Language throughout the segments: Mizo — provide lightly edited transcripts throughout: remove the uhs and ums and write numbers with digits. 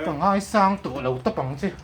Ka ngaisang tawh lo tawp ang che.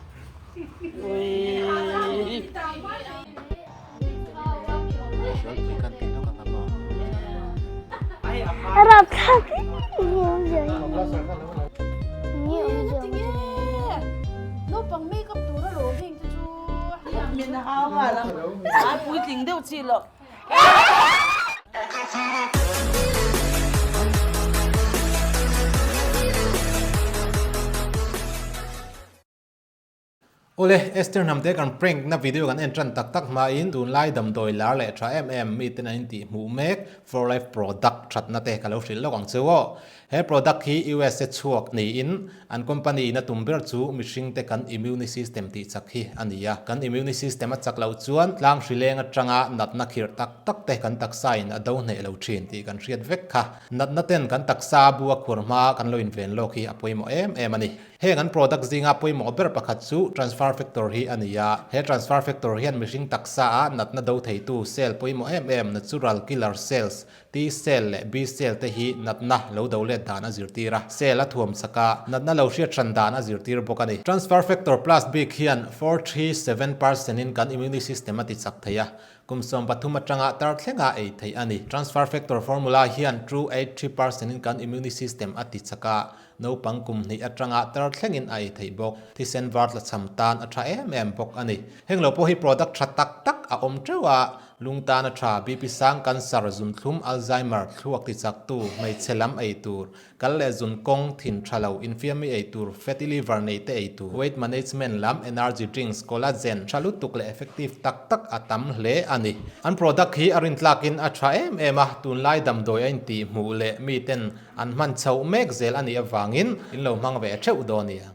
Awle, Esther Hnamte kan prank na video kan en tan tak tak hmain tunlai damdawi lar leh tha em em miten an intih hmuh mek For Life product thatna te ka lo hrilh lawk ang che aw. He product hi USA chhuak niin an company in a tum ber chu mihring te kan immune system tih chak hi a ni a. Kan immune system a chak loh chuan tlang hrileng atanga natna khirh tak tak te kan taksa in a do hneh lo thin tih kan hriat vek kha. Natna ten kan taksa bu a khuar hma kan lo inven lawk hi a pawimawh em em a ni. Heng an product zinga pawimawh ber pakhat chu transfer factor hi a ni a. He transfer factor hian mihring taksa a natna do theitu cell pawimawh em em natural killer cells, T cell leh B cell te hi natna lo do let dan a zirtir a, cell a thuam chak a, natna lo hriat hran dan a zirtir bawk a ni. Transfer factor plus bik hian 437 percent in kan immune system a ti chak thei a, kum 13 atanga tar thlenga ei theih a ni. Transfer factor formula hian 283 percent in kan immune system a ti chak a, Naupang kum hnih atanga tar thlengin a ei theih bawk. Thisen var tlachham tan a tha em em bawk a ni. Heng lo pawh hi product tha tak tak a awm teuh a, lung tan a tha, BP sang, cancer, zunthlum, Alzheimer, thluak tichaktu, hmeichhe lam ei tur, kal leh zun kawng, thin tha lo, infiammi ei tur, fatty liver nei te ei tur, weight management lam, energy drinks, collagen, tha lutuk leh effective tak tak a tam hle a ni. An product hi a rintlakin a tha em em a, tunlai damdawi a intih hmuh leh miten An hman chhoh mek zel a nih avangin in lo hmang ve theuh dawn nia.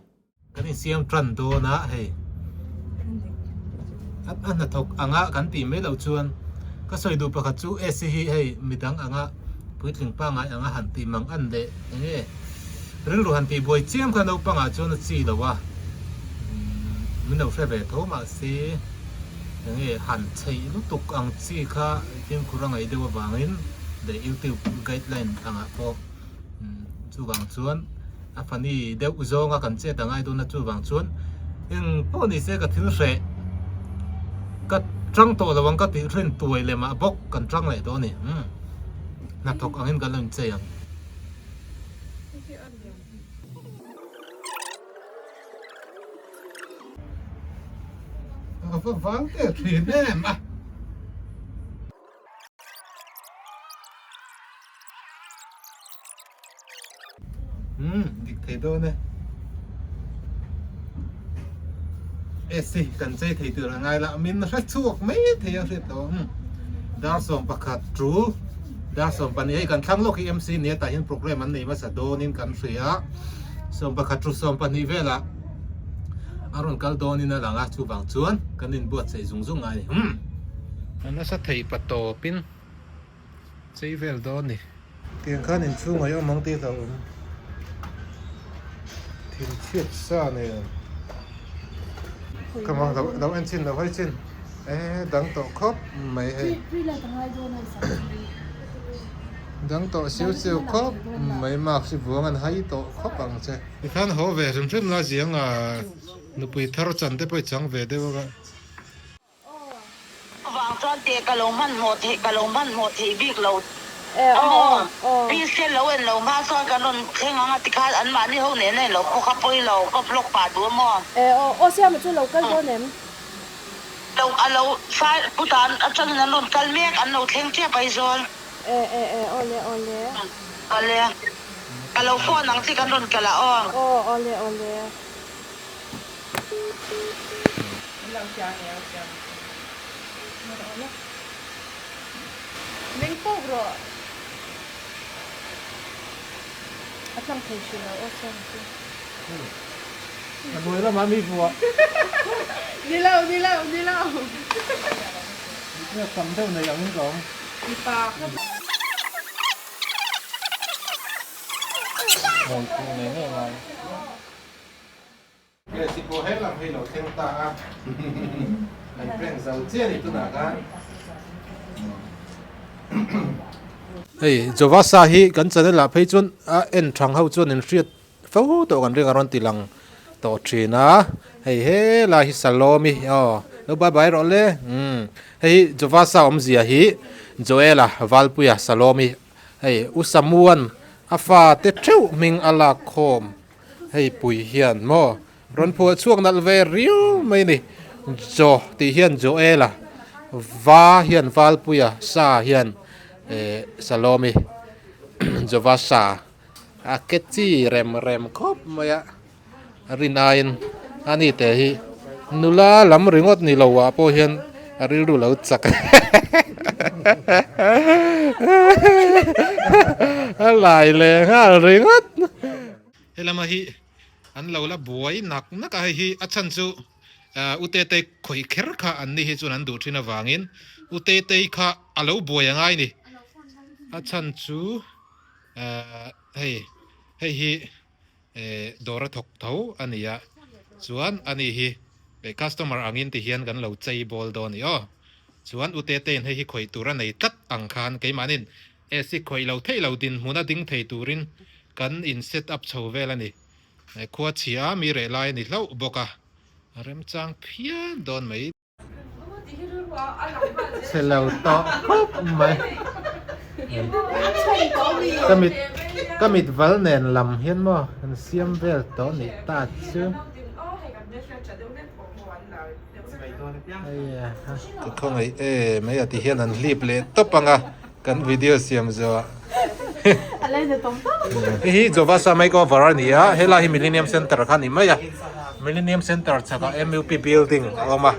Kan insiam tan dawn a hei a hnathawk anga kan tih mai loh chuan ka sawi duh pakhat chu AC hi hei midang anga puitling pangngai anga han tih mang an leh enge rilru han tih buai chiam kha naupangah chuan a chi lo a min lo hre ve tho mahse enge han chheih lutuk ang chi kha fimkhur a ngaih deuh avangin the youtube guideline angah pawh chuvang chuan a funny deuh zawnga kan chet a ngai dawn a chuvang chuan eng pawh ni se ka thil hreh ka tang tawh lo ang ka tih rin tuai lemah bawk kan tang leh dawn a ni hnathawk angin kan lo inchei ang. A va vang teh thin em a. Umm dik thei dawn e. AC kan chei thei tur a ngai la min hre chhuak mai thei a hriat lo ang. Dar 11 tul dar 12 hei kan thlang lawk hi MC nia tah hian program an nei hmasa dawnin kan hria. 11 tul 12 velah a rawn kal dawnin a lang a chuvang chuan kan inbuatsaih zung zung a ni. Umm. A nasa thei pa tawpin chei vel dawn ni. Tiang khan inchhung a awm ang tih a awm. Thil chhiat sa nen. Ka mang lo lo en chin lo hawi chin. E dang tawh khawp mai hei. Dang tawh siu siu khawp mai mark hi buang an hai tawh khawp ang che. Tikhan haw ve hrim hrim la ziang a nupui thar chan te pawh i chang ve deuh a. Vang chuan teh ka lo hmanhmawh theih ka lo hmanhmawh theih bik lo a maw? Pi Sel lo en lo hma chuan kan rawn thleng ang a tikhan anmahni ho nen a en lo pawh kha pawi lo ka vlog pah duh a maw? E aw aw Siama chu lo kal dawn em? Lo a lo sai putan atangin an rawn kal mek an lo thleng tep Aizawl. E e e awle awle. Awle ka lo phone ang che kan rawn kal ah aw. Aw awle awle. Meng tawk rawh. A tlang thei hrilh lo aw chuan chu. A hnuai lamah mi vuah. Ni lo, ni lo, ni lo. Tam deuh nei angin ka awm. Mipa kha. Hmui khuh ngei ngei ngai. Nge si pawh he lam hi lo thleng ta a, kan prank zo chiah a ni tunah khan. Hei Jovasa hi kan channel ah phei chuan a en thang ho chuan in hriat fo tawh kan ring a rawn ti lang. tawh thin a hei helai hi Salomi aw lo bye bye rawh le umm hei hi Jovasa awmzia hi Joela Valpuia Salomi hei U Samuan a fate theuh hming a lak khawm hei pui hian maw rawn phuah chhuak nalh ve riau mai a ni Jo tih hian Joela Va hian Valpuia Sa hian eh Salomi Jovasa. A ke chi rem rem khawp mai a rin aiin a ni te hi nula lam ringawt ni lo ah pawh hian a rilru lo chak a lai leh nghal ringawt. Helama hi an lo la buai nak nak a hei hi a chhan chu U Tetei khawih kher kha an ni hi chuan an duh thin avangin U Tetei kha a lo buai a ngai ni a chhan chu. Ehh hei hei hi ehh dawr a thawk tho a ni a chuan ani hi eh customer angin ti hian kan lo chei bawl dawn a ni aw chuan u Tetein hei hi khawih tur a nei tlat ang khan keimahnin AC khawih lo theih lo dinhmun a ding thei turin kan in set up chho vel a ni eh khua chhia mi reh lai a ni hlauh bawk a a remchang phian dawn mai. Chhe lo tawh khawp mai. Ka mit ka mit val nen lam hian maw kan siam vel tawh nih ta chu. Ka khawngaih em mai a ti hian an hlip leh tawp ang a kan video siam zawh ah. Hei hi Jovasa makeover a ni a helai hi Millennium Center kha a ni mai a Millennium Center chhakah M_U_P building a awm a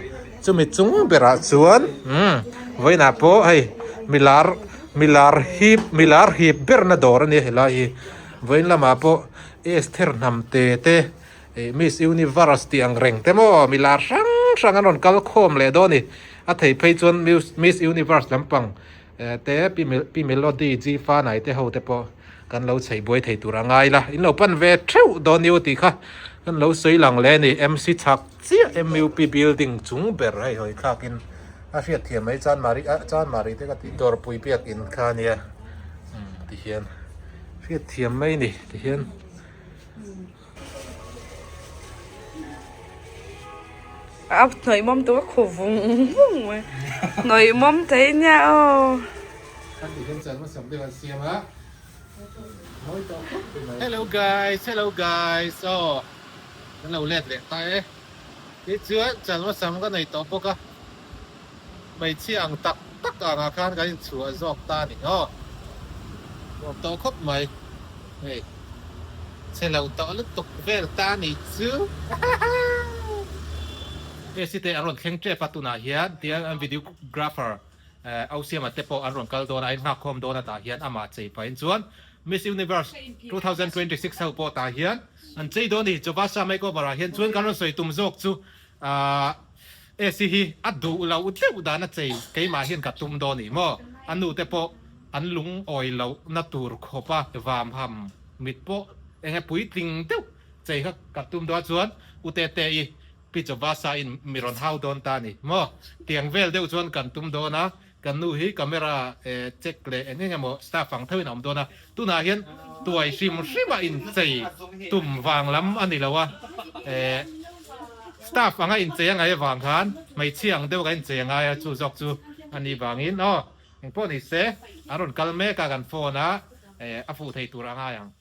chumi chung berah chuan umm vawiinah pawh hei milar milar hip milar hip berna dawr a nia helai hi vawiin lamah pawh Esther hnamte te Ih Miss Universe tih ang reng te maw mi lar hrang hrang an rawn kal khawm leh dawn a ni. A thei phei chuan Miss Universe lampang te Pi Melody G Fanai te ho te pawh kan lo chheih buai thei tur a ngai la. In lo pan ve theuh dawn ni u tih kha kan lo sawi lang leh a ni. MC chhak chiah MUP building chung ber hei hawi thlakin a hriat thiam mai Chanmari ah Chanmari te ka tih dawrpui biakin kha ania tihian hriat thiam mai a ni tihian. A hnawih mawm tur a khaw vung vung mai hnawih mawm thei nia aw. Hello guys hello guys aw kan lo let leh ta e tichuan chalma sam ka nei tawh bawk a hmeichhia ang tak tak angah khan kan inchhuah zawk ta a ni aw nuam tawh khawp mai hei. Chhe lo tawh lutuk vel ta ni chu. AC te an rawn thleng tep a tunah hian tiang an videographer Ausiama te pawh an rawn kal dawn a, a inghakkhawm dawn a tah hian amah chei pahin chuan Miss Universe 2026 ho pawh tah hian an chei dawn a ni. Jovasa makeover ah hian chuan kan rawn sawi tum zawk chu AC hi a duh loh deuh dan a chei keimah hian ka tum dawn a ni maw? A nu te pawh An lungawi lohna tur khawpa vam ham mit pawh enge puitling deuh chei kha ka tum dawn chuan U Tete-i Pi Chawbasa in mi rawn hau dawn ta a ni maw? Tiang vel deuh chuan kan tum dawn a, kan nu hi camera check leh eng eng emaw staff ang theuhin a awm dawn a, tunah hian tuai hrim hrima inchei tum vang lam a ni lo a, staff anga inchei a ngaih avang khan hmeichhia ang deuh ka inchei a ngai a, chu zawk chu a nih vangin aw. Engpawh ni se, an rawn kal mek a kan phone a, a fuh thei tur a ngai ang.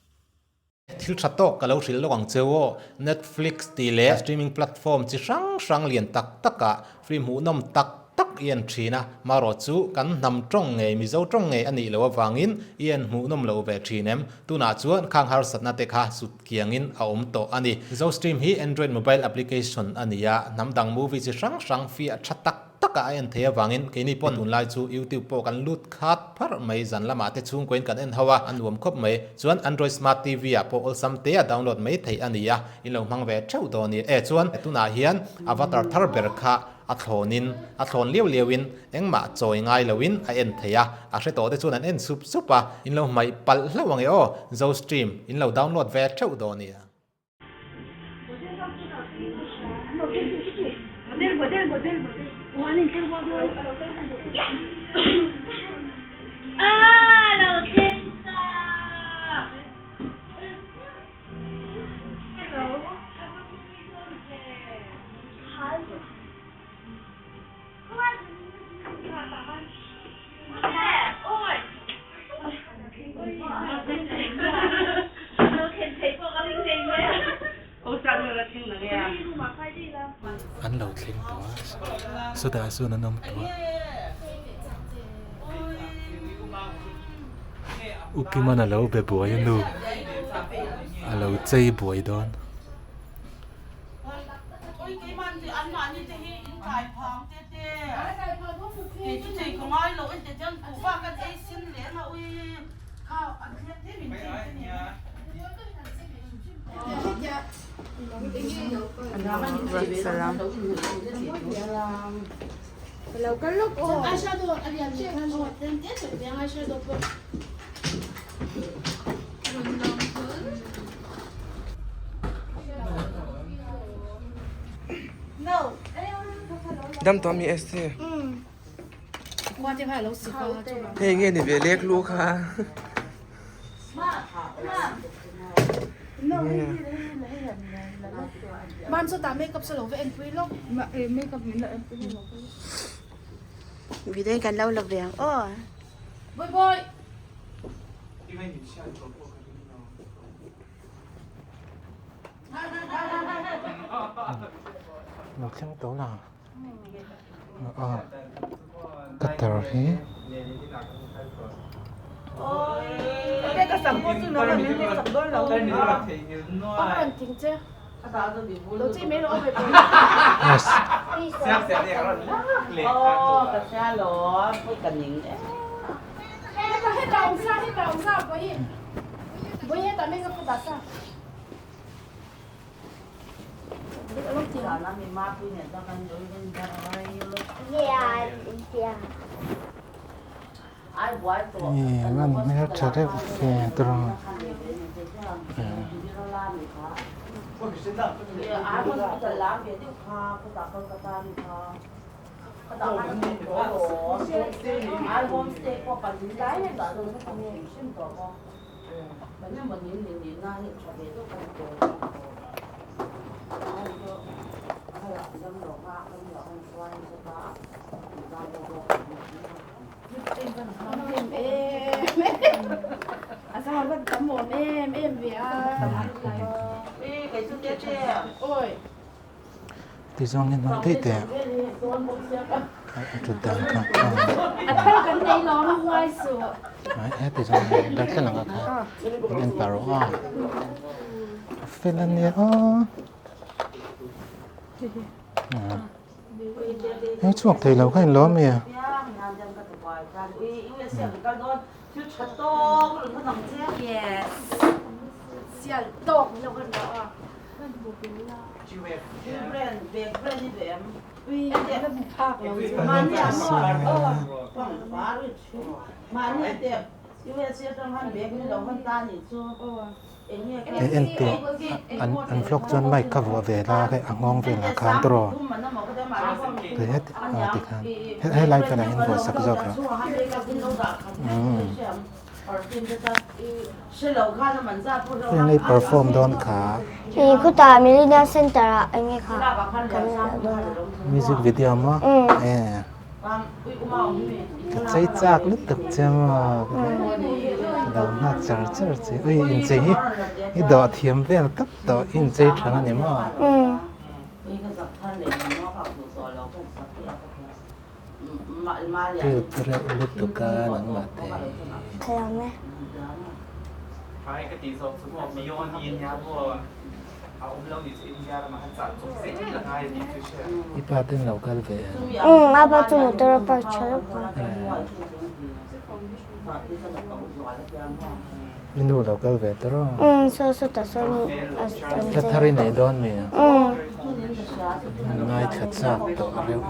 Thil tha tawk ka lo hrilh lawk ang cheu aw, Netflix tih leh streaming platform chi hrang hrang lian tak takah film hmuhnawm tak tak i en thin a, marawh chu kan hnam tawng ngei Mizo tawng ngei a nih loh avangin i en hmuhnawm lo ve thin em? Tunah chuan khang harsatna te kha sut kiangin a awm tawh a ni. Zostream hi Android mobile application a ni a, hnam dang movie chi hrang hrang fiah tha tak taka a en thei avangin keini pawn tunlai chu YouTube pawh kan lut khat pharh mai zan lamah te chhungkawiin kan en ho a, a nuam khawp mai. Chuan Android Smart TV ah pawh awlsam te a download mai theih a ni a, in lo hmang ve theuh dawn i. E chuan tunah hian avatar thar ber kha a thlawnin a thlawn liau liauin engmah chawi ngai loin a en thei a, a hre tawh te chuan an en sup sup a, in lo hmaih palh hlauh ang e aw, Zostream in lo download ve theuh dawn i. An lo thleng tawh a, sawtah sawn an awm tawh a. U Kiman a lo be buai a nu, a lo chei buai dawn. Dam tawh mi ST. Hei nge ni ve lek lu kha. Video kan lo la ve ang aw. Lo thleng tawh la. A cutter hi yes. Ih van hmel tha deuh fe tur a. Ti zawng in hmang theih teh a thut dan kha a he ti zawng in darthlalang ah khan in en pah rawh a a fel a nia aw hei chhuak thei lo kha in lo ami a. Hei en teh an an vlog chuan mic kha vuah ve la hei a nghawng velah khan tawrh tui het a tikhan helai velah hian vuah sak zawk rawh umm. Heng ei perform dawn kha. Ih khutah Millennium Center ah eng nge kha kan la dawn a. Music video maw? E. Ka chei chak lutuk che maw? Ka lo nghak char char che. Ui inchei hi i dawh thiam vel tawp tawh i inchei tha a ni maw? Cute reuh lutuk a nangmah te hi. Thiam e. I pa ten lo kal ve em? Umm a pa chu motor a park tha lawk a. I nu lo kal ve tawh rawh. Umm saw sawtah sawn a an chei. Thla thar i nei dawn mi? Umm. Ngaithla chak tawh reuh.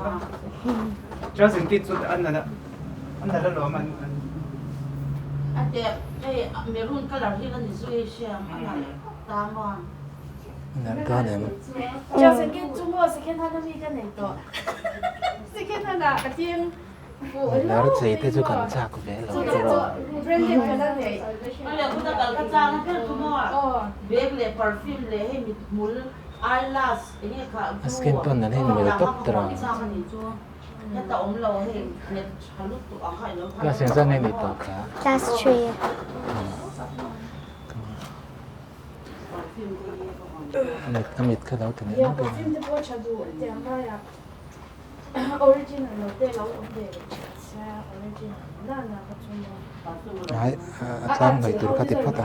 Nalh dawn em? Lar chei te chu kan chak ve lo chu rawh. A skin tone nen hian mil tawp tawh ang. Class engzat nge ni tawh kha? Class 3. A mit kha lo ti leh nawk ila. Ai a tlang hnawih tur kha ti phawt ang.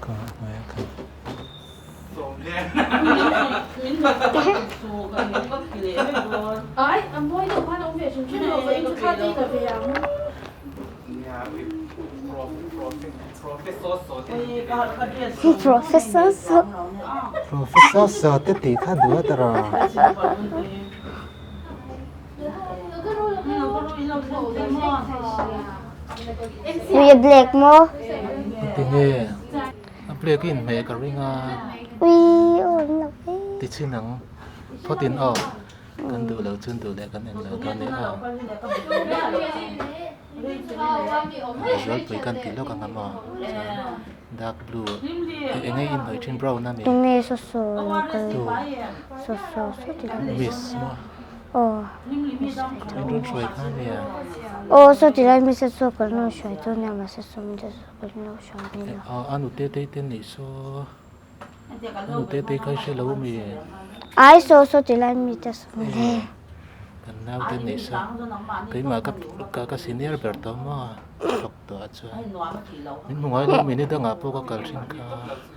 Ka hnuai a kha. Professor saw. Professor saw te tih kha duh a ta rawh. Ui a black maw? Tinge a black in hmeh ka ring a. Ui aw an lo ve. Ti chin ang phawt in aw kan duh lo chun duh leh kan eng lo dawn e aw. Zualpui kan tih lawk ang a maw chuan dark blue eng nge in hnawih thin brown a mi. Tunge saw saw lo kal saw saw saw ti lo. Miss maw. Aw. In rawn hruai kha ania. Aw saw ti lai mi saw saw kan rawn hruai chu ania mahse saw mi te saw kan lo hruai ni lo. Aw a nute te te neih saw a nute te kha i hre lo mi. Ai saw saw ti lai mi te saw ni le. Kan nau te neih saw keimah ka ka senior ber tawh maw thawk tawh ah chuan min hmu ngai lo mi ni dangah pawh ka kal thin kha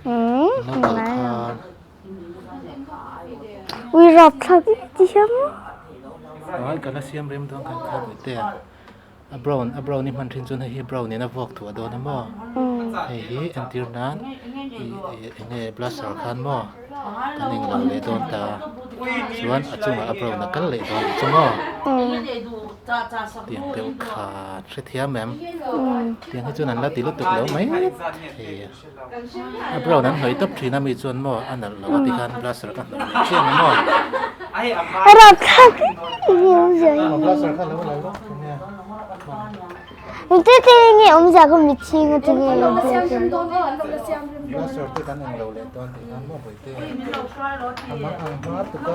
min lo kal kha. Ui rap thlak i ti hiam maw? Ai ka la siam rem dawn khan kha bawihte a a brown a brown i hman thin chuan hei hi brown in a vuak thuah dawn a maw hei hi entir nan ih eng nge blusher khan maw kan englo leh dawn ta chuan a chungah a brown a kal leh dawn chu maw tiang deuh kha hrethiam em tiang hi chuan an la ti lutuk lo mai thei a. A brown an hnawih tawp thin a mi chuan maw a nalh lo a ti khan blusher ka hnawih leh chiang a maw. A rap thlak nge awmzia hi. Blusher kha lo la lawk thin nia. Te te nge awmzia ka mit chhing a ti nge. Blusher te kan eng lo leh dawn tih khan maw bawihte. A mang ang hma tuk a.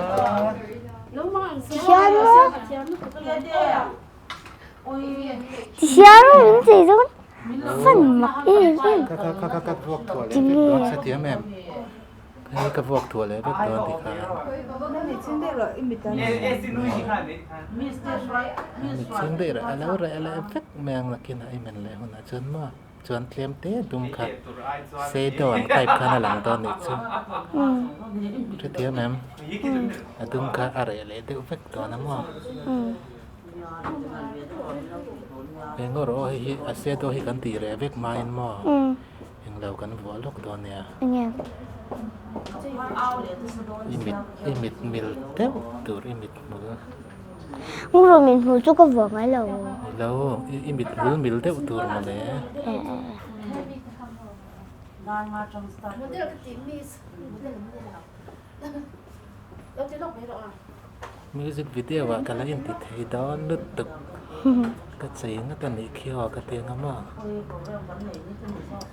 Tihian maw. Tihian maw min chei dawn. Fan mak em em. Ka ka ka ka vuak thuah leh vek dawn se thiam em. Hei ka vuak thuah leh vek dawn ti khan. Mit chhing daih reh a lo reh leh vek mai ang nakinah i men leh hunah chuan maw chuan tlem te dum kha sei deuh ang type khan a lang dawn nih chu. Hrethiam em? A dum kha a reh leh deuh vek dawn a maw. Eng erawh aw hei hi a shadow hi kan tih reh vek hmain maw englo kan vuah lawk dawn nia i mit i mit mil deuh tur i mit hmul Ngurah mit hmul chu ka vuah ngai lo Nilo i mit hmul mil deuh tur mawle. Music video ah ka la inti thei dawn lutuk ka chei ngawt a nih khi aw ka ti ang a maw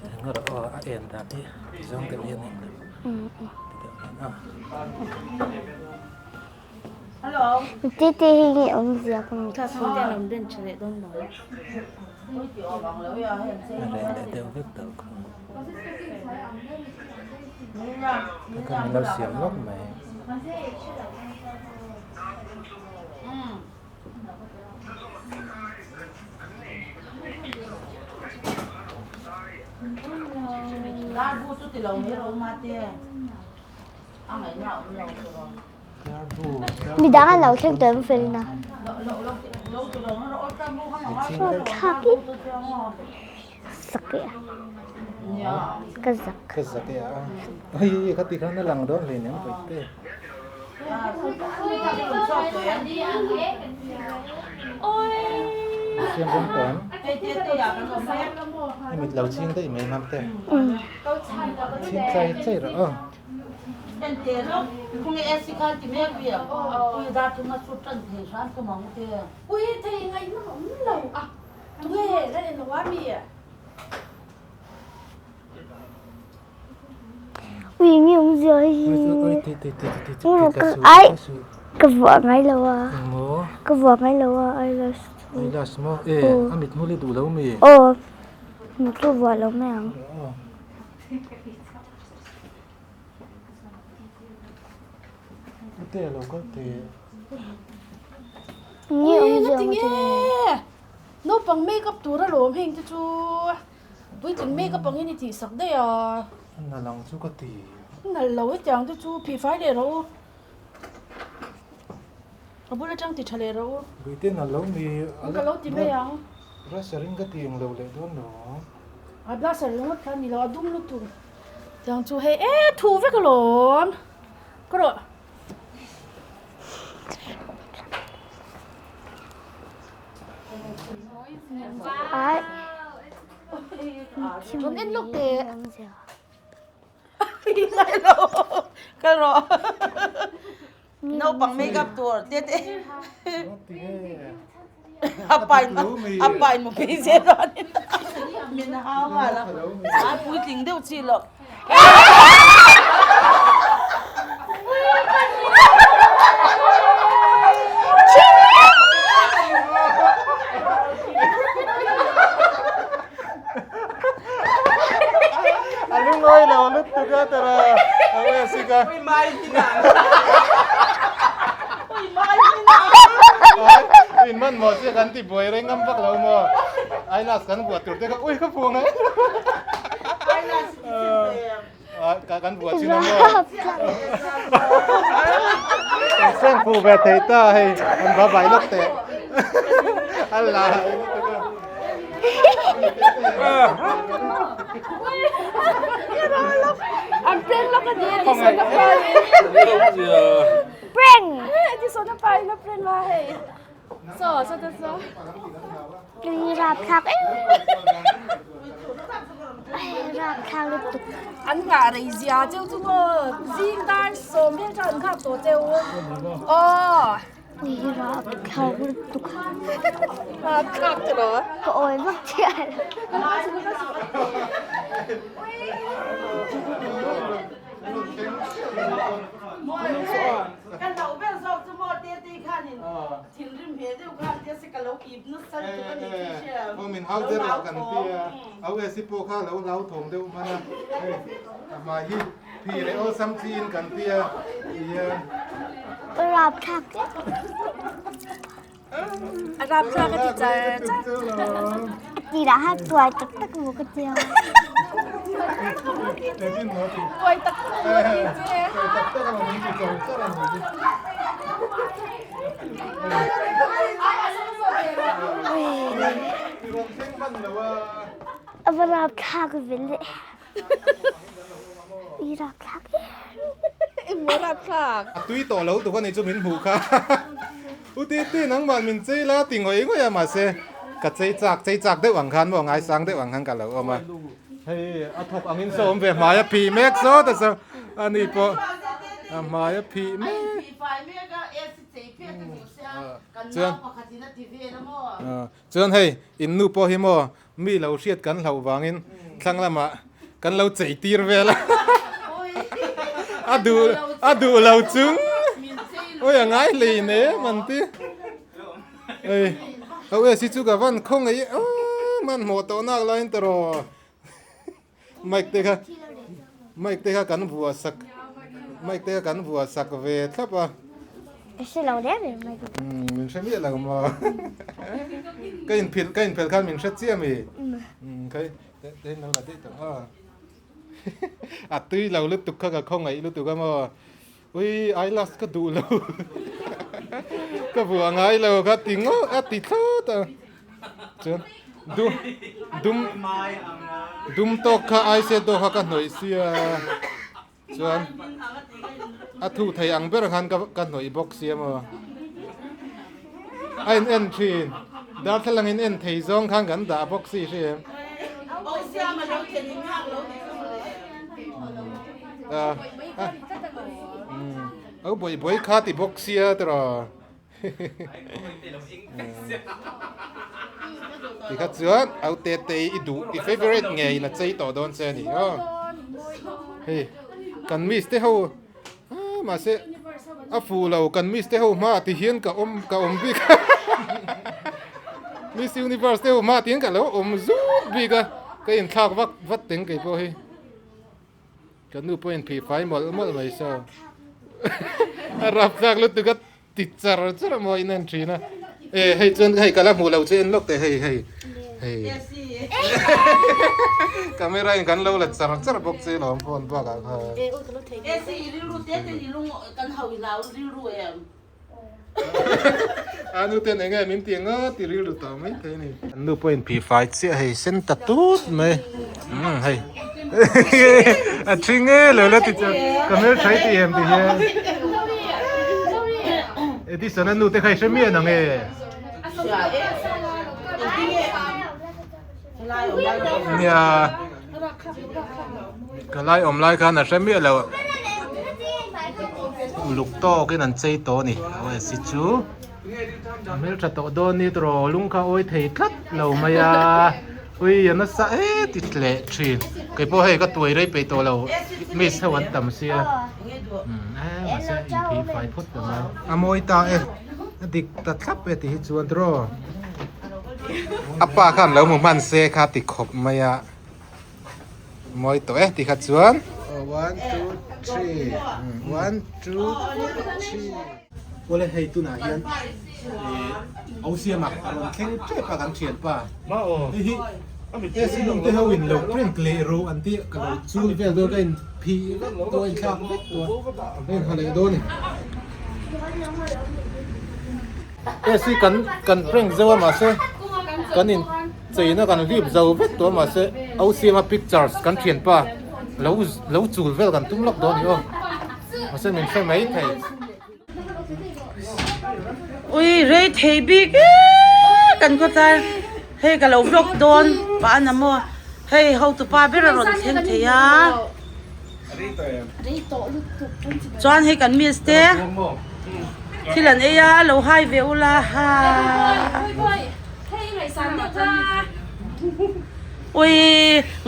eng erawh aw a en dan hi ti zawng deuh hian eng lo ti deuh hian aw. Tete hi nge awmzia ka hmu A reh leh deuh vek tawh kha. Ka kan lo siam lawk mai. Midang an lo thleng tawh em felna. Thlak i. Zak e a. Ka zak. Ka zak e a. Oi ka ti khan a lang dawn hlei nem vawi te. Siam rawng tawh em? I mit lo chhing daih mai mam te. Chhing chai chai rawh aw. Ui nge awmzia hi ai ka vuah ngai lo a ka vuah ngai lo a eyelash eyelash maw e a mit hmul i duh lo mi aw. Hmuh chu vuah lo mai ang. Nge awmzia ang ti nge? Naupang makeup tur alawm heng te chu puitling makeup angin i tihsak daih a. Nalh ang chu ka ti. Nalh lo hetiang te chu phihfai leh rawh u. A bul atang ti tha leh rawh u. Buite nalh lo mi. Ka lo ti mai ang. Blusher in ka ti eng lo leh dawn lo. A blusher ringawt kha a ni lo, a dum lutuk. Tiang chu hei e thu vek alawm. Ka rawh. Ai. Rawn en lawk teh. Ngai lo. Kal rawh. Naupang makeup tur te te. A pain a pain mu phei zel a ni. Min hau nghal a. A puitling deuh chi lo. A lungawi lo lutuk a tara a awia sik a. In man maw chiah kan ti buai reng ngam vak lo maw eyelash kan buah tur te kha ui ka phuang e kan buah chin a maw kan seng phu ve thei ta hei an va vai lawk teh a la An prank lawk a ni a ti sawn a pai Prank! A ti sawn a pai na prank a hei. So so te so. Ni rap thlak em. Rap thlak lutuk. An ngah rei zia cheu chu maw zing dar sawm vel tang an nghak tawh cheu. Aw. Ni rap thlak lutuk. Rap thlak chu lo. Ka awi vak chiah lo. Ka hlauh ber zawk chu maw te te khanin thinrim hmel deuh khan tia se ka lo ip nasa lutuk a ni tih hria. Aw min hau der lo kan tia au esi pawh kha lo hlau thawm deuh hman a hei a hmai hi phi leh awlsam chiin kan tia tihian. Rap thlak A rap thlak a ti char char. Ti lah ha tuai tak tak maw ka tia. Tuai tak tak maw ti che. Tuai tak tak maw min ti char char a ni hi. A va rap thlak ve le. I rap thlak e. Engmaw rap thlak? A tui tawh lo tuk a ni chu min hmuh kha. U Titi nangmah min chei la ti ngawih ngawih a mahse ka chei chak chei chak deuh ang khan maw ngaisang deuh ang khan ka lo awm a. Hei a thawk angin saw awm ve hmai a phih mek sawt a saw a ni pawh a hmai a phih mek. Chuan chuan hei in nu pawh hi maw Mi lo hriat kan hlauh vangin thlang lamah kan lo chei tir vel a, a duh a duh lo chung oi a ngai hlein em an ti. Ei ho e si chu ka van khaw ngei e hmanhmawh tawh nak laiin ta rawh mic te kha mic te kha kan vuah sak mic te kha kan vuah sak ve thlap a. Ka hre lo reng reng mai. Umm min hre miah lo maw. Ka in philh ka in phelh khan min hre chiah mi. Umm kai te te lo la daih tawh a. A tui lo lutuk kha ka khawngaih lutuk a maw. Ui eyelash ka duh lo. Ka vuah ngai lo kha ti ngawt a ti thlawt a. Chuan dum dum dum tawk kha eyeshadow kha ka hnawih sia. Chuan a thu thei ang ber khan ka ka hnawih bawk sia maw. A in en thin. Darthlalang in en thei zawng khan kan dah bawk si hri em. Au bawih bawih kha ti bawk sia tiraw. Tikha chuan au te te i duh i favourite ngei la chei tawh dawn che a ni aw. Hei kan miss te ho ah mahse a fuh lo kan miss te ho hmaah ti hian ka awm ka awm bik a miss universe te ho hmaah ti hian ka lo awm zut bik a. Ka inthlak vak vat teng kei pawh hi. Ka nu pawh in phih fai mawlh mawlh mai saw. A rapthlak lutuk a ti char char a maw in en thin a. E hei chuan hei ka la hmuh loh che en lawk teh hei hei hei. Camera in kan lo la char char bawk che lawm phone bakah khan. A nu ten enge min ti anga ti rilru tawh mai thei a ni. An nu pawhin phih fai chiah hei sen ta tut mai umm hei a thi nge lo la ti chuan ka hmeltha i ti em ti hian Edison a nu te kha i hre miah nang e. Nia ka lai awm lai khan a hre miah lo uluk tawkin an chei tawh a ni OSC chu a hmeltha tawh dawn ni tawh lung kha awi thei tlat lo mai a ui a nasa e ti tleh thin kei pawh hei ka tuai rei peih tawh lo miss ho an tam sia e mahse inphih fai phawt ta mai a mawi ta e a dik ta thlap e ti hi chuan tawh. A pa khan lo hmu hman se kha ti khawp mai a mawi tawh e ti kha chuan one two three one two three awle hei tunah hian ih au siama a rawn thleng tep a kan thian pa hei hi AC nung te ho in lo prank leh rawh an tih ka lo chul vel dawn ka in phih vek dawn a in thlak vek dawn a in ha leh dawn a ni. AC kan kan prank zeuh a mahse kan in cheina kan rip zo vek tawh a mahse OCM a pictures kan thianpa lo lo chul vel kan tum lawk dawn a ni aw mahse min hre mai thei. Ui rei thei bik eee kan khaw tlai hei ka lo vlog dawn pah a na maw hei hotupa ber a rawn thleng thei a chuan hei kan miss te thil an ei a lo hai ve ula ha ui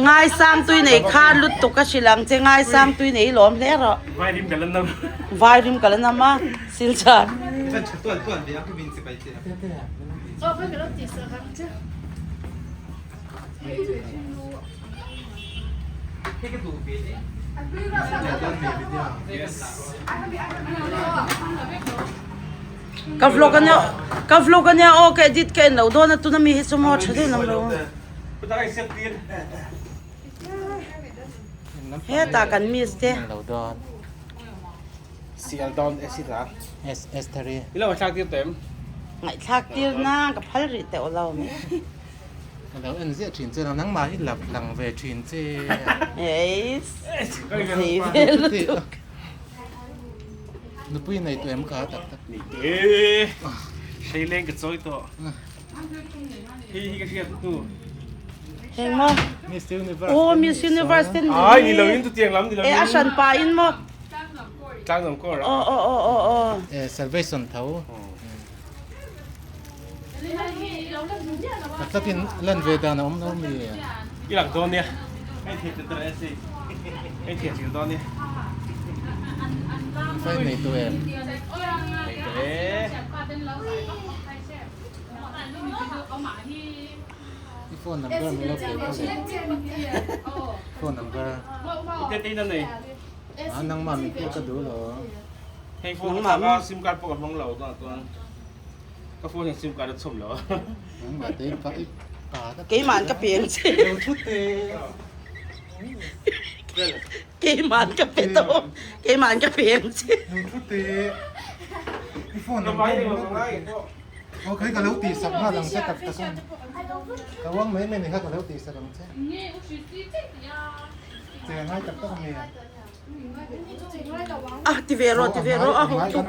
ngaisang tui nei khan lutuk a hrilh ang che ngaisang tui nei lawm hle rawh vairim ka la nam a silchar Ka vlog ania ka vlog ania aw ka edit ka en lo dawn a tuna mi hi chu maw tha deuh lam lo hetah kan miss te ngaihthlak tir na ka phal rih teuh lo mai. Ka lo en ziah thin che lo, nangmah hi lap lang ve thin che. Eiss, thei ve lutuk. Nupui nei tawh em kha tak tak. Nei te, hrei leng ka chawi tawh. Hei hi ka hriat hnu. Heng maw? Miss Universe. Oh, Miss Universe ten. Ai, ni lo in tu tiang lam ni lo. E a hran pa in maw? Tlang nam kawr. Oh oh oh oh oh. Eh, salvation tho. Tak takin lan ve dan a awm lo mi? I lak dawn nia. Hei thei tel tel si. Hei thei chil dawn nia. Fai nei tu em? Nei tu e. I phone number min lo pe kha le. Phone number. I te te na nei. A nangmah min pek ka duh lo. Hei phone ka thlak a sim card pawh ka hmang lo tunah chuan ka phone hian sim card a chhawm lo a. Nangmah te pa i pa ka Keiman ka pe ang che. Lo thu te. Keiman ka pe tawh. Keiman ka pe ang che. Lo thu te. I phone number min lo pe. Ok ka lo tih sak nghal ang che tak tak a. Ka uang mai mai ni kha ka lo tih sak ang che. Che ngai tak tak ami. A ti ve rawh ti ve rawh a ho tuk.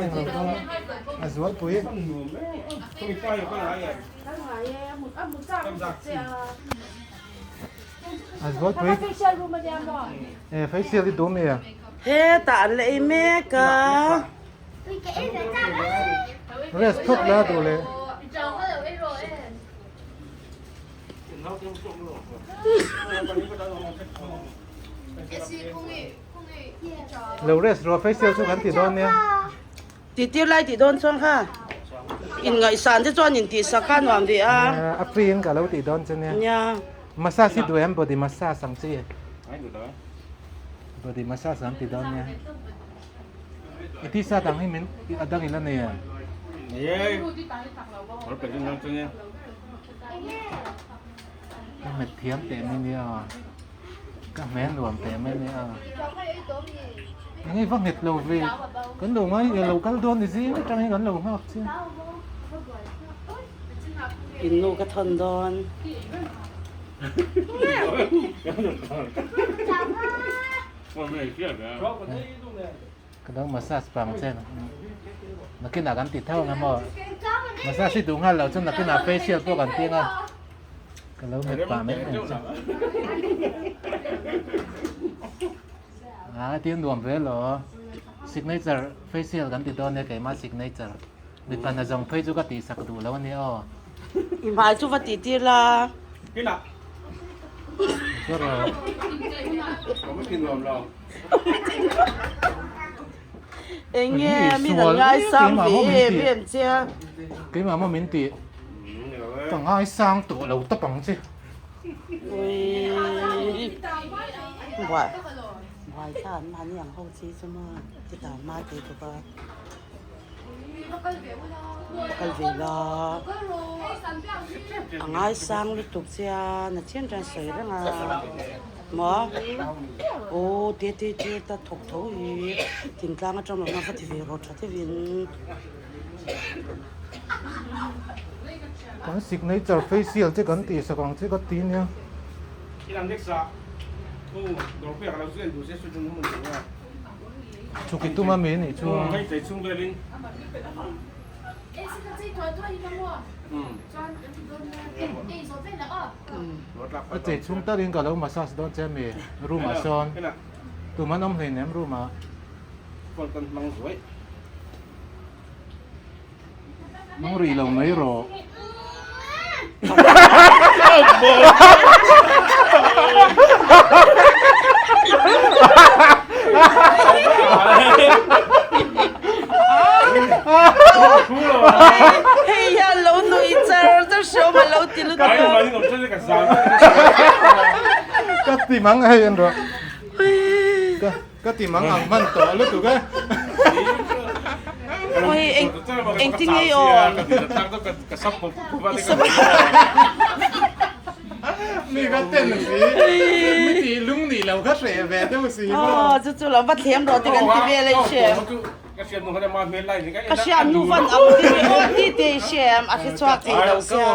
A zual pui. A zual pui. E facial i duh mi a. Hetah an la ei mek a. Rest phawt la duh leh. Lo rest rawh facial chu kan ti dawn nia. Ti tir lai tih dawn chuan kha in ngaihsan te chuan in tih sak kha nuam ve a. A free in ka lo tih dawn che nia. Nia. Massage hi duh em body massage ang chi. Body massage an ti dawn nia. I t-shirt ang hi min a dang in a nei em? Ka hmet thiam teh mai nia. Ka hmel nuam teh mai nia. Engei va nghet lo ve. Kan lo ngai lo kal dawn ni zing atang hi kan lo nghak che. In nu ka thawn dawn. Ka lo massage pang che nakinah kan ti tho ang emaw massage hi duh nghal loh chuan nakinah facial pawh kan ti anga ka lo met pah mai mai che a tin nuam ve lo signature facial kan ti dawn nia keimah signature mipa na zawng phei chu ka tih sak duh lo a nia aw. I hmai chu va tih tir la. Eng nge min an ngaisang ve em em che a. Keimah maw min tih ka ngaisang tawh lo tawp ang che. Ui buai buai thla an mahni ang ho chi chu maw ti tang hma thei bawk a. Va kal ve la a ngaisang lutuk che a na chian chuan sawi reng a maw aw te te te ta thawk tho hi thingtlang atang lohna va ti ve rawh tha deuhin. Kan signature facial che kan tih sak ang che ka ti nia. Chuk i tum a mi nih chuan. A chei chhung takin ka lo massage dawn che mi room ah sawn tum an awm hleinem room ah. Hmang rih lo mai rawh. Hei hian lo nui char char hriawm a lo ti lutuk. Ka ti mang hei en rawh. Ka ti mang ang hman tawh lutuk e. Oi eng engtin nge i awm? Mi kha ten si. Mi ti lung nih lo kha hreh ve deuh si maw. Aw chu chu lo va thlem rawh te kan ti vel a i hrem. Ka hriat nu van ang ti ri aw ti te i hrem a hre chhuak thei lo sia.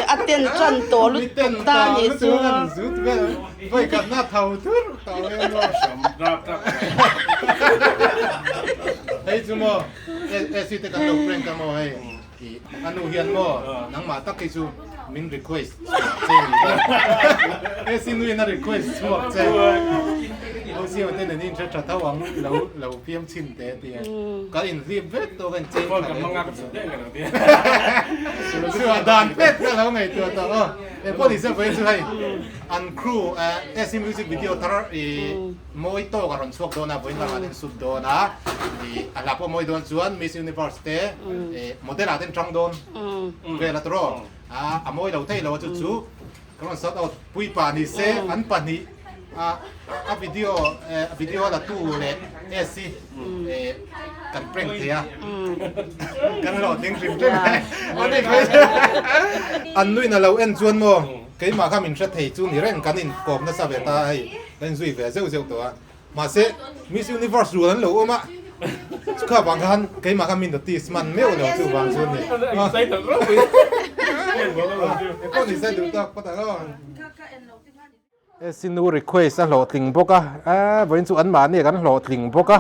A ten tan tawh lutuk ta ni chu. Hei chu maw AC te kan lo prank a maw hei a nu hian maw nangmah tak hi chu min request che ni AC nu in a request chhuak che OC te nen in hre tha tho ang lo lo fiam chhin te ti a ka in hlip vek tawh ka in chei tha leh chhuah dan pet ka lo ngaihtuah tawh aw e pawh ni se vawiin chu hei an crew AC music video thar i mawi tawk a rawn chhuak dawn a vawiin lamah ten shoot dawn a i a hla pawh mawi dawn chuan Miss Universe te model ah ten tang dawn vel a tawh a a mawi lo thei lo a chu chu Ka rawn shout out puipa ni se an pahnih a a video video a la tu leh S hi kan prank thei a kan hlawhtling hrim hrim e an nuin a lo en chuan maw keimah kha min hre thei chu ni reng kan inkawp nasa ve ta hei kan inzui ve zeuh zeuh tawh a mahse Miss Universe rul an lo awm a chukha vang khan keimah kha min notice man meuh lo chu vang chu ni pawh ni se duh tawk phawt ang aw. Sinu request a hlawhtling bawk a a vawiin chu anmahni kan hlawhtling bawk a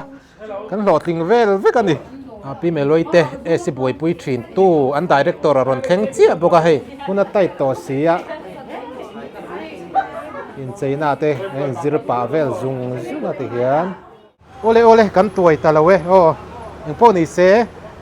kan hlawhtling vel vek a ni. Pi Meloi te AC buaipui thin tu an director a rawn thleng chiah bawk a hei hun a tight tawh si a. Incheina te a inzir pah vel zung zung a ti hian. Awle awle kan tuai ta lo e aw engpawh ni se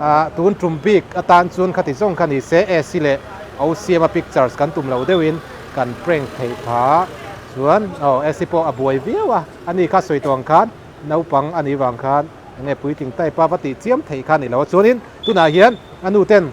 ah tun tum bik atan chuan khati zawng kha ni se AC leh O siama pictures kan tum lo deuhin kan prank theih phah chuan aw AC pawh a buai viau a ani kha sawi tawh ang khan naupang a nih vang khan. Enge puitling type a va tih chiam theih kha a ni lo a. Chuanin tunah hian a nu ten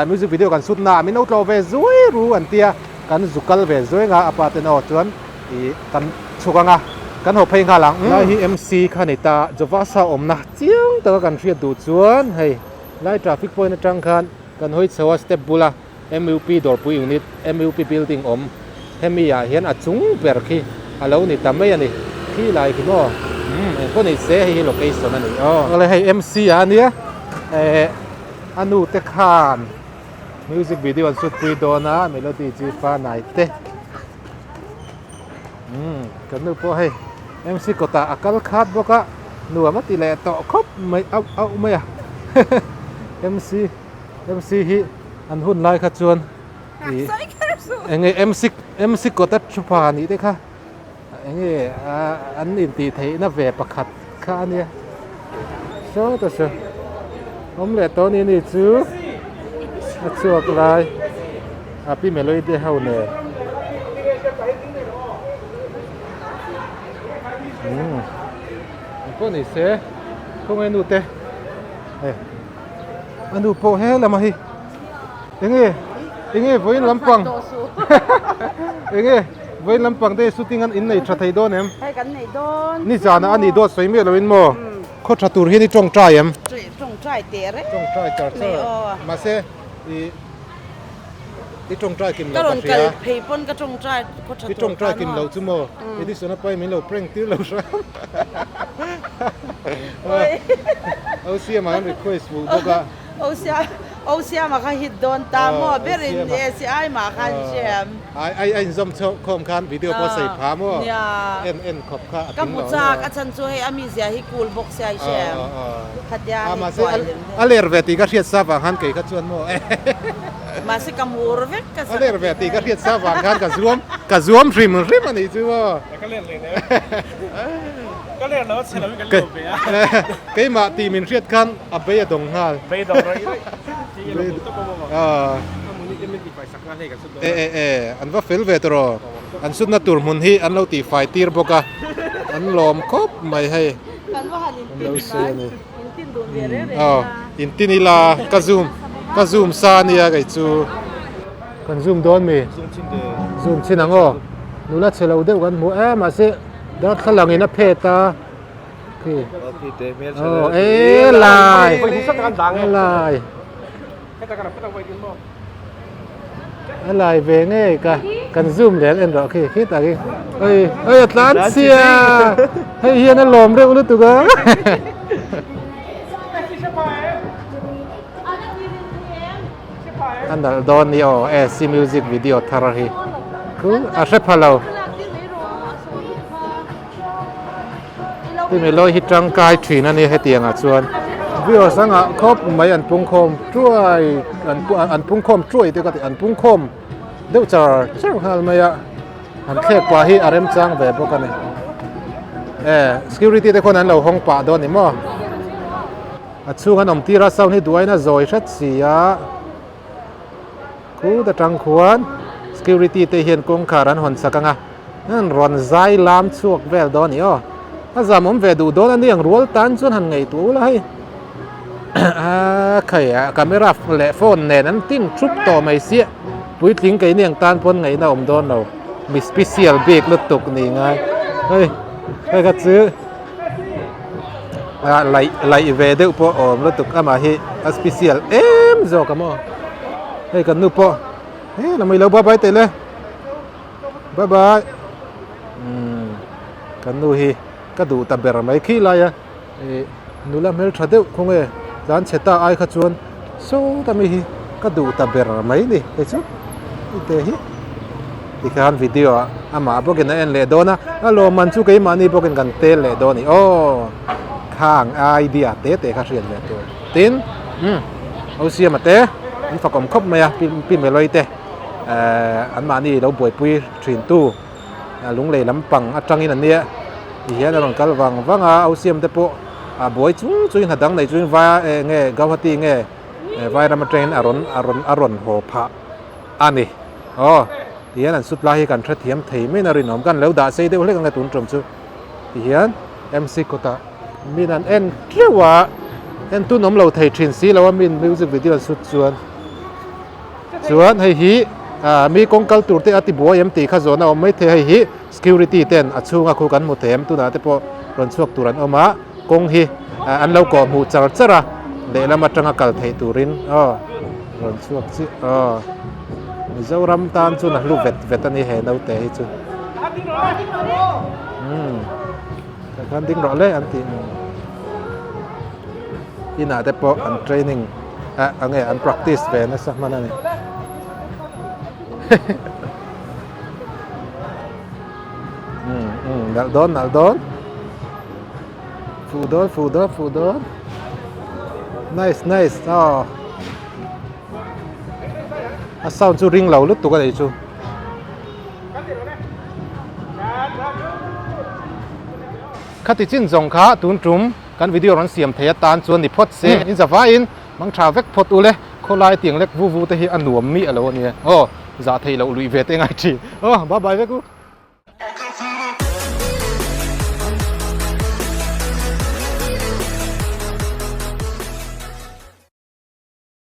music video kan shoot na ah min lo tlawh ve zuai ru an tia, kan zu kal ve zuai nga a pa ten aw chuan ih kan chhuk ang a, kan haw phei nghal ang. Lai hi MC kha a ni ta, Jovasa awmna chiang taka kan hriat duh chuan hei lai traffic point atang khan kan hawi chho a step bula MUP dawrpui unit, MUP building awm hemi ah hian a chung ber khi a lo ni ta mai a ni. Khi lai khi maw? Umm engpawh ni se hei hi location a ni aw. Awle hei MC ah a nia eh a nu te khan music video an shoot pui dawn a melody chi fa nai te umm kan nu pawh hei MC kawtah a kal khat bawk a nuam a ti leh tawh khawp mai auh auh mai a MC. MC hi an hun lai kha chuan ih enge MC MC kawta thu pha nih te kha enge an intih theihna ve pakhat kha a nia saw ta saw awm leh tawh ni ni chu a chhuak lai a pi melody te ho nen umm engpawh ni se khawngaih nu te hei. A nu pawh he lam a hi enge enge vawiin lampang enge vawiin lampang te shooting an innei tha thei dawn em hei kan nei dawn ni zana a nih dawt sawi miah loin maw khaw tha tur hian i tawngtai em tawngtai teh reng tawngtai char char mahse i i tawngtai kim lo ka hria ka rawn kal phei pawn ka tawngtai khaw tha tur i tawngtai kim lo chu maw Edison a pai min lo prank tir lo hram Osiama an request fuh bawk a. Osiama kha hit dawn ta maw berin ACI mah khan hriam. Ai ai a inzawm khawm khan video pawh a sawi pha maw en en khawp kha a tling lo. Ka hmu chak a chhan chu hei a mizia hi cool bawk sia i hriam. Khatia hei tuai lem deuh. A ler ve tih ka hriat sa vang khan kei kha chuan maw. Mahse ka mur vek ka A ler ve tih ka hriat sa vang khan ka zuam ka zuam hrim hrim a nih chu maw. Ka ler leh nen. Ka ler lo a chhe lo in kan lo ve a. Keimah tih min hriat khan a bei a dawng nghal. Bei dawng raih raih. Tih i lo hmu tawp a maw. A hmun hi te min tihfai sak nga hlei kan sut dawn a. E e e an va fel ve tawh an sutna tur hmun hi an lo tihfai tir bawk a. An lawm khawp mai hei. Kan va han intin mai. Intin duh ve reng reng a. Intin ila ka zoom ka zoom sa ania kei chu. Kan zoom dawn mi? Zoom chin ang aw. Nula chhe lo deuh kan hmu e mahse darthlalang in a phet a khi aw e lai lai a lai ve ngei ka kan zoom leh en rawh khi khitah khi oi oi a tlan chhia hei hian a lawm reuh lutuk a. A nalh dawn ni aw AC music video thar hi khu a hre pha lo timi lawi hi tangkai thin a ni hetiang ah chuan viewers ang ah khawp mai an pung khawm tuai an pung khawm tuai te ka ti an pung khawm deuh char char nghal mai a an thlek pah hi a remchang ve bawk a ni e security te khawn an lo hawng pah dawn ni maw. A chhung an awm tir a sound hi duain a zawi hret si a khut atang khuan security te hian kawngkhar an hawn chak ang a an rawn zai lam chhuak vel dawn a ni aw a zam awm ve duh dawn a ni ang rual tan chuan han ngaihtuah ula hei a khai a camera leh phone nen an tin thup tawh mai sia puitling keini ang tan pawn ngaihna awm dawn lo mi special bik lutuk ni ngai hei hei kha chu. Ah laih laih ve deuh pawh a awm lutuk amah hi a special em zawk a maw hei kan nu pawh he la mai lo bye bye teh le bye bye umm kan nu hi ka duh ta ber mai khi lai a ih nula hmeltha deuh khaw nge tlan chhe ta ai kha chuan sawta mi hi ka duh ta ber mai ni hei chu hei te hi. Tikhan video ah amah bawkin a en leh dawn a, a lawmman chu keimahni bawkin kan tel leh dawn a ni. Aw khang idea te te kha hriat ve tur. Tin, umm Osiama te an fakawm khawp mai a, Pi Meloi te eh anmahni lo buaipui thin tu lunglei lampang atangin an nia tihian a rawn kal vang vang a, Osiam te pawh a buai chung chungin hna dang nei chungin vai eng nge Gauhati nge Vairam atangin a rawn a rawn a rawn haw phah. A ni. Aw, tihian an sut lai hi kan hrethiam thei mai na rinawm. Kan lo dah sei deuh hlek ang e tun tum chu. Tihian MC kawtah. Min an en teuh a, en tun awm lo thei thin si lo a min music video an shoot chuan. Chuan hei hi ah mi kawng kal tur te a ti buai em tih kha zawhna awm mai thei hei hi security ten a chhunga khu kan hmu thei em tunah te pawh rawn chhuak tur an awm a kawng hi ah an lo kawh hmuh char char a lehlam atanga kal theih turin aw rawn chhuak chiah aw Mizoram tan chuan a hlu vet vet a ni he naute hi chu umm. Tah khan ding rawh le an tih inah te pawh an training ah a nge an practice ve nasa hman a ni umm umm nalh dawn nalh dawn fuh dawn fuh dawn fuh dawn nice nice aw a sound chu ring lo lutuk a nih chu. Khati chin zawng kha tun tum kan video rawn siam thei atan chuan ni phawt se in zavaiin mang tha vek phawt ule khawlai tiang lek vu vu te hi a nuam mi alo ania aw zah theih loh luih ve te ngai thin aw bye bye vek u.